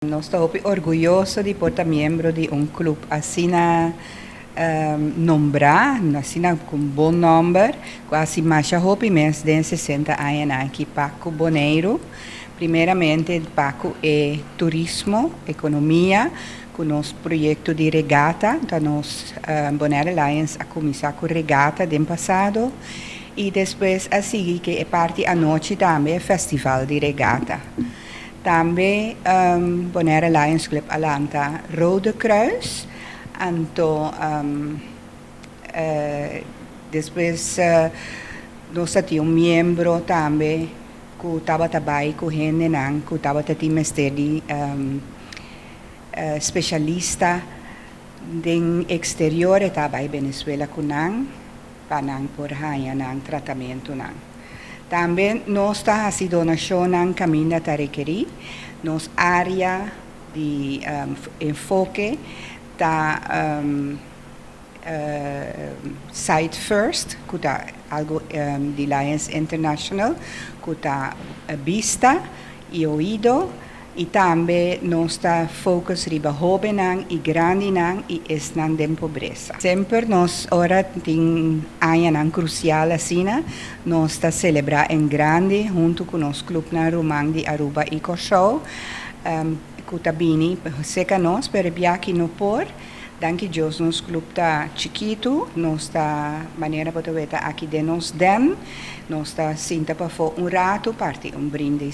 Nos ta orguyoso di por ta miembro di un club asina nombra, asina cu bon nomber, cu a haci masha hopi mes den 60 aña aki pa Boneiro. Primeramente pa e turismo, economia, cu nos proyecto di regata, anto nos Bonaire Lions a cuminsa cu regata den pasado y despues a sigui cu e parti anochi tambe festival di regata. Tambe Bonaire Lions Club a lanta Rode Kruis, anto despues nos tin un miembro tambe cu tabata bay cu hendenan cu tabata tin mester di specialista den exterior, tabata bay Venezuela cu nan pa nan por haña nan tratamento nan. Tambe nos ta haci donacion caminda ta rekeri. Nos area di enfoke ta Sight First, cu ta algo di Lions International, cu ta vista y oido, y tambe nos ta focus riba hobennan y grandinan y esnan den pobresa. Semper nos ora tin añanan crucial asina, nos ta celebra en grande hunto cu nos clubnan ruman di Aruba y Corsou, cu ta bini serca nos, pero biaha no por. Danki Dios nos club ta chikito, nos ta manera bo ta aki den nos den, nos ta sinta pafo un rato, parti un brindis.